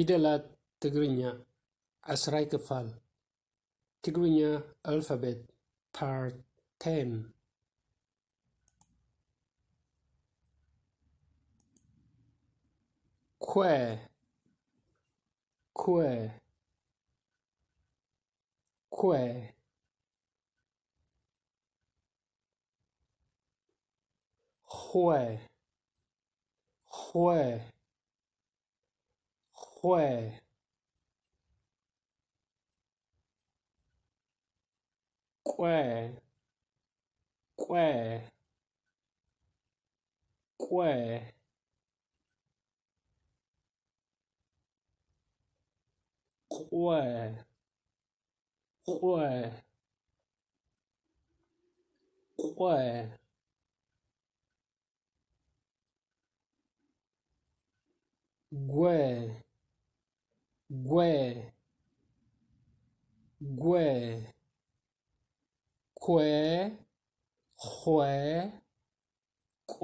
ፊደላት ትግርኛ፣ ዓስራይ ክፋል። ትግርኛ ኣልፋቤት፣ ፓርት ቴን። ኮ፣ ኮ፣ ኮ፣ ኾ፣ ኾ፣ ኾ፣ ቆ፣ ቆ፣ ቆ፣ ቆ፣ ቆ፣ ቆ፣ ጓ፣ ጓ፣ ጓ፣ ኮ፣ ኾ፣ ቆ፣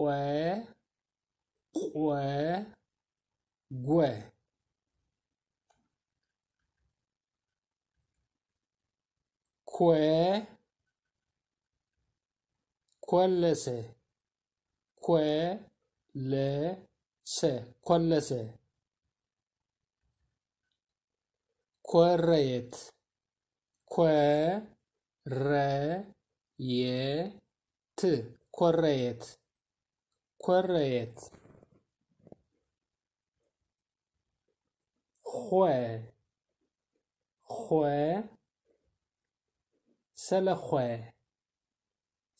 ቆ፣ ጓ። ኮ፣ ኮለሰ፣ ኮ፣ ለ፣ ሰ፣ ኮለሰ። ኮረየት፣ ኮ፣ ረ፣ የ፣ ት፣ ኮረየት፣ ኮረየት። ኾ፣ ኾ፣ ሰለኾ፣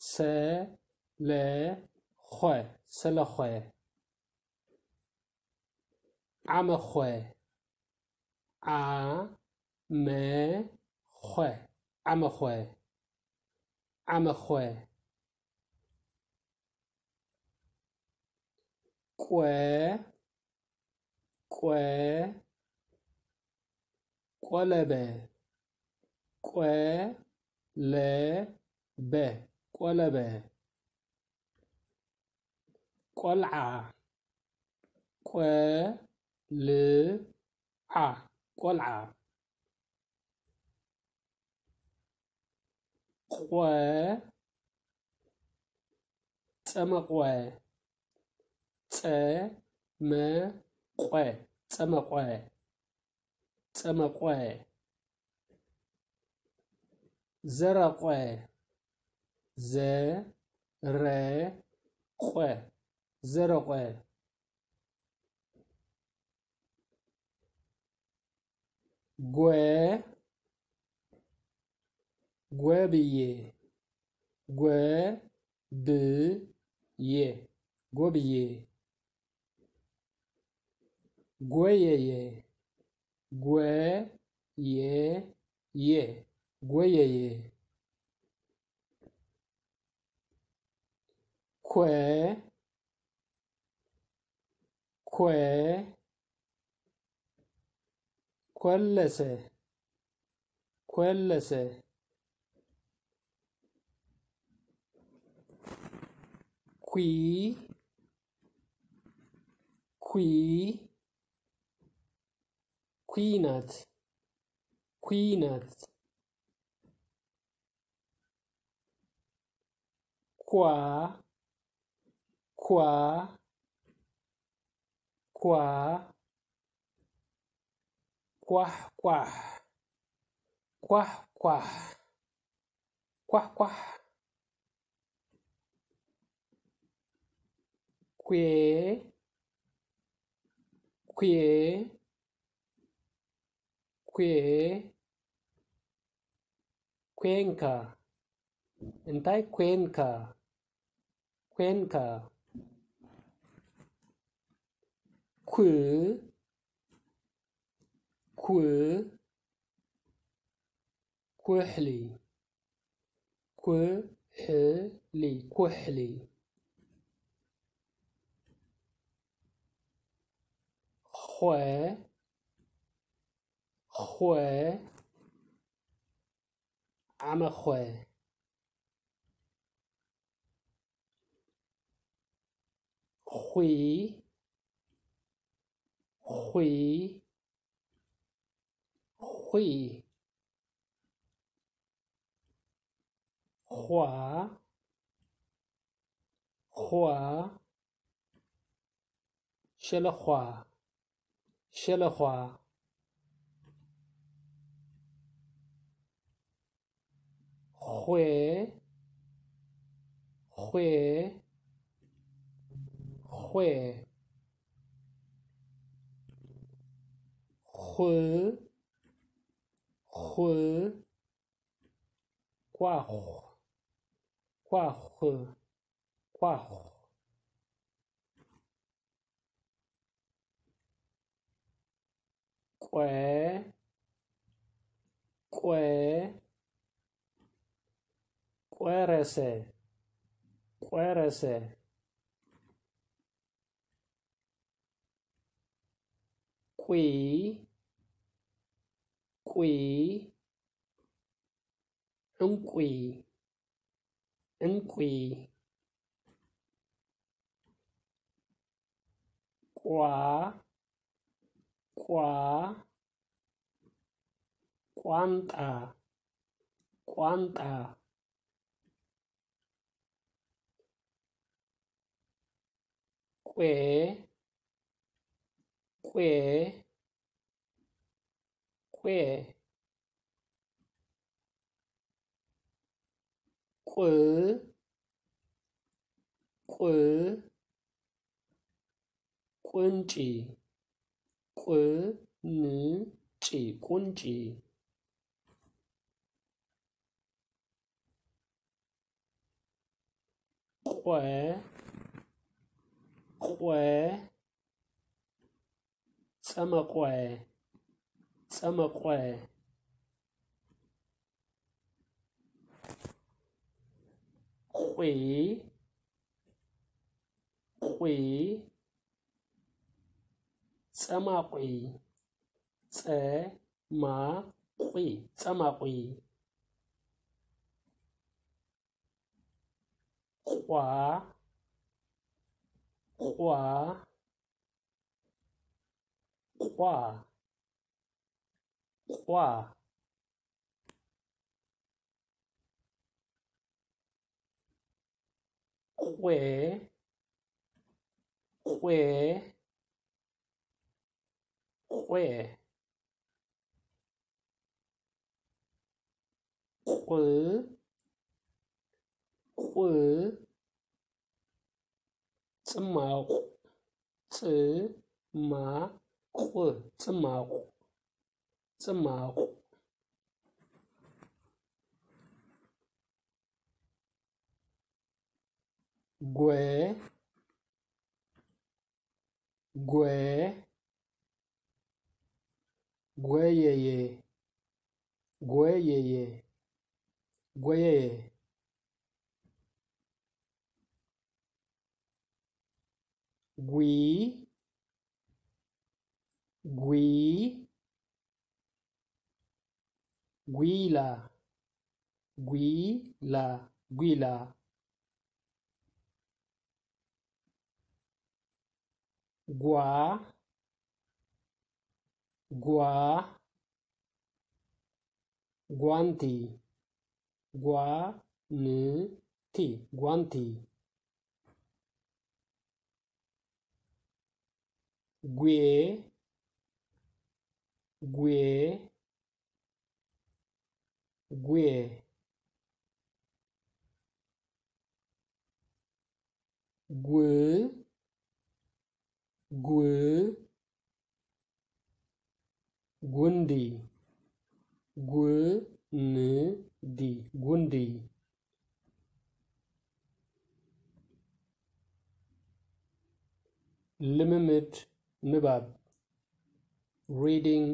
ሰ፣ ለ፣ ኾ፣ ሰለኾ። ዓመኾ፣ ዓ፣ መ፣ ኾ፣ ዓመኾ፣ ዓመኾ። ቆ፣ ቆ፣ ቆለበ፣ ቆ፣ ለ፣ በ፣ ቆለበ። ቆልዓ፣ ቆ፣ ል፣ ዓ፣ ቆልዓ። ቆ፣ ጸመቆ፣ ጸ፣ መ፣ ቆ፣ ጸመቆ፣ ጸመቆ። ዘረቆ፣ ዘ፣ ረ፣ ቆ፣ ዘረቆ። ጎ፣ ጎ ብዬ፣ ጎ፣ ብ፣ ዬ፣ ጎ ብዬ። ጎየየ፣ ጎ፣ የ፣ የ፣ ጎየየ። ኮ፣ ኮ፣ ኮለሰ፣ ኮለሰ። ኩ፣ ኩ፣ ኩናት፣ ኩናት። ኳ፣ ኳ፣ ኳ፣ ኳሕ፣ ኳሕ፣ ኳሕ፣ ኳሕ፣ ኳሕ፣ ኳሕ። ኩ፣ ኩ፣ ኩ፣ ኮንካ። እንታይ ኮንካ? ኮንካ። ኩ፣ ኩ፣ ኩሕሊ፣ ኩሕሊ፣ ኩሕሊ። ኾ፣ ኾ፣ ዓመኾ። ኹ፣ ኹ፣ ይ፣ ዃ፣ ዃ፣ ሸለዃ፣ ሸለዃ። ኾ፣ ኾ፣ ኾ። ኹ፣ ኹ። ኳኹ፣ ኳኹ፣ ኳኹ። ቆ፣ ቆ፣ ቆረሰ፣ ቆረሰ። ቁ፣ ቁ፣ ዕንቁ፣ ዕንቁ። ቋ፣ ቋ፣ ቋንጣ፣ ቋንጣ። ቄ፣ ቄ፣ ቄ። ቁ፣ ቁ፣ ቁንጪ፣ ቁንጪ፣ ቁንጪ። ቆ፣ ቆ፣ ጸመቆ፣ ጸመቆ። ቑ፣ ቑ፣ ጸማቑ፣ ጸ፣ ማ፣ ቑ፣ ጸማቑ። ቋ፣ ቋ፣ ቋ፣ ቋ። ቄ፣ ቄ፣ ቄ። ቁ፣ ቁ፣ ጽማቑ፣ ጽማቑ፣ ጽማቑ፣ ጽማቑ። ጎ፣ ጎ፣ ጎየየ፣ ጎየየ፣ ጎየየ። ጉ፣ ጉ፣ ጉይላ፣ ጉይላ፣ ጉይላ። ጓ፣ ጓ፣ ጓንቲ፣ ጓንቲ፣ ጓንቲ። ጒ፣ ጒ፣ ጒ። ጉ፣ ጉ፣ ጉንዲ፣ ጉንዲ፣ ጉንዲ። ልምምድ ንባብ፣ reading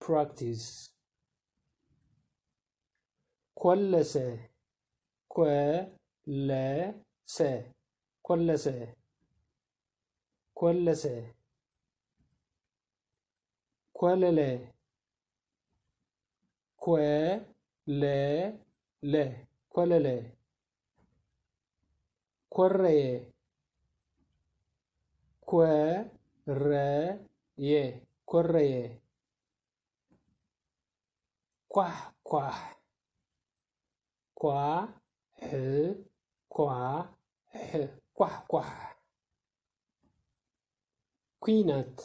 practice። ኮለሰ፣ ኮለሰ፣ ኮለሰ፣ ኮለሰ። ኮለለ፣ ኮለለ፣ ኮለለ። ኮረየ፣ ኮረየ፣ ኮረየ። ኳሕ ኳሕ። ኳ ሕ ኳ ሕ ኳሕ ኳሕ። ኲናት።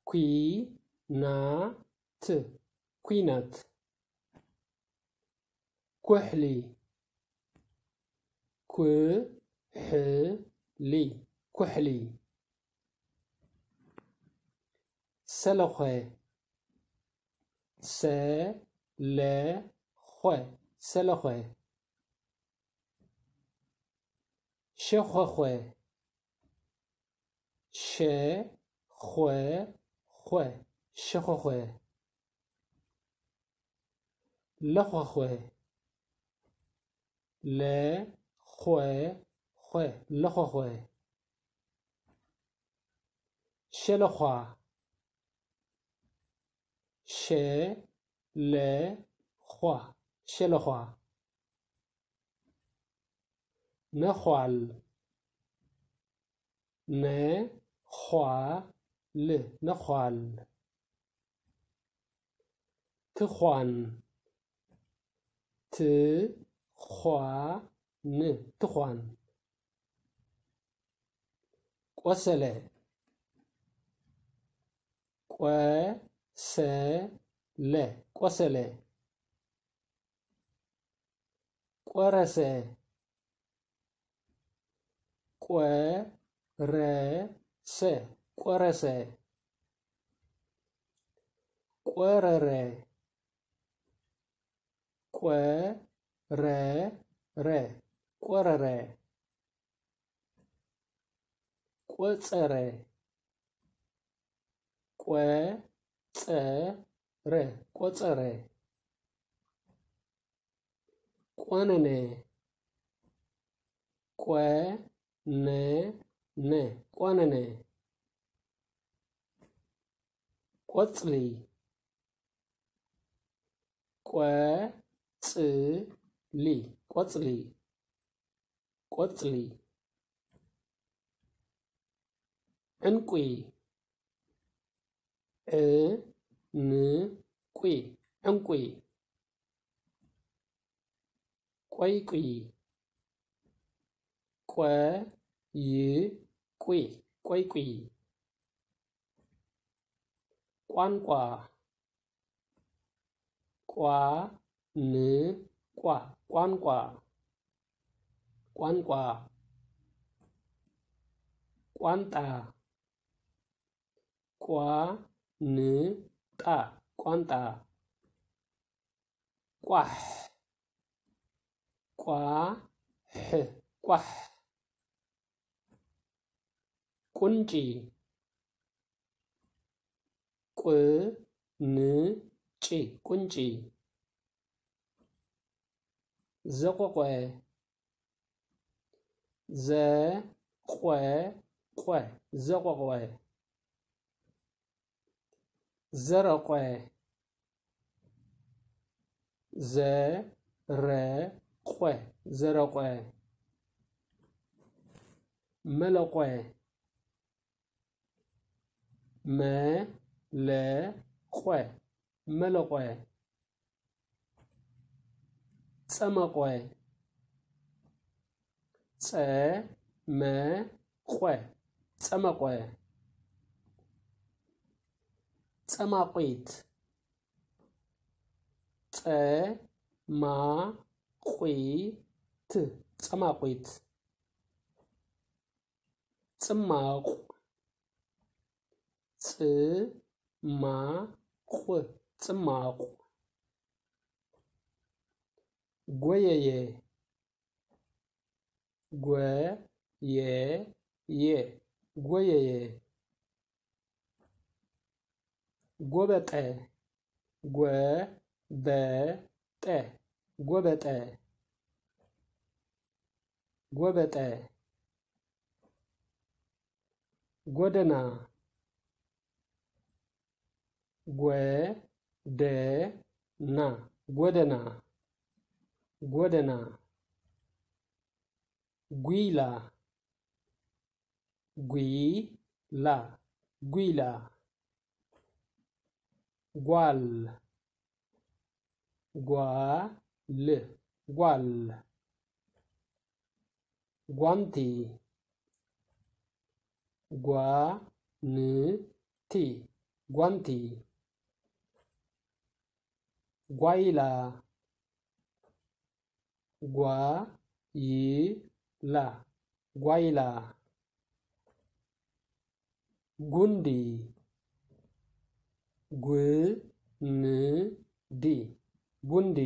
ኲ ና ት ኲናት። ኩሕሊ። ኩ ሕ ሊ ኩሕሊ። ሰለኾ። ሰ ለ ኾ ሰለኾ። ሸኾኾ። ሸ ኾ ኾ ሸኾኾ። ለኾኾ። ለ ኾ ኾ ለኾኾ። ሸለዃ። ሸ ለ ዃ ሸለዃ። ነዃል። ነ ዃ ል ነዃል። ትዃን። ት ዃ ን ትዃን። ቆሰለ። ቆ ሰ ለ ቆሰለ። ቆረሰ። ቆ ረ ሰ ቆረሰ። ቆረረ። ቆ ረ ረ ቆረረ። ቆጸረ። ቆ ጸ ረ ቆጸረ። ቆነነ። ቆ ነ ነ ቆነነ። ቆጽሊ። ቆ ጽ ሊ ቆጽሊ። ቆጽሊ። ዕንቁ። ዕ ን ቁ ዕንቁ። ቆይቁ። ቆ ይ ቁ ቆይቁ። ቋንቋ። ቋ ን ቋ ቋንቋ። ቋንቋ። ቋንጣ። ቋ ን ጣ ቋንጣ። ቋሕ። ቋ ሕ ቋሕ። ቁንጪ። ቁ ን ጪ ቁንጪ። ዘቆቆ። ዘ ቆ ቆ ዘቆቆ። ዘረቆ። ዘ ረ ቆ ዘረቆ። መለቆ። መ ለ ቆ መለቆ። ጸመቆ። ጸ መ ቆ ጸመቆ። ጸማቂት። ጸ ማ ቂ ት ጸማቂት። ጽማቑ። ጽ ማ ቑ ጽማቑ። ጎየየ። ጎ የ የ ጎየየ። ጎበጠ። ጎ በ ጠ ጎበጠ። ጎበጠ። ጎደና። ጎ ደ ና ጎደና። ጎደና። ጒላ። ጒ ላ ጒላ። ጓል ጓል ጓል ጓንቲ ጓንቲ ጓንቲ ጓይላ ጓይላ ጓይላ ጉንዲ ጉንዲ ጉንዲ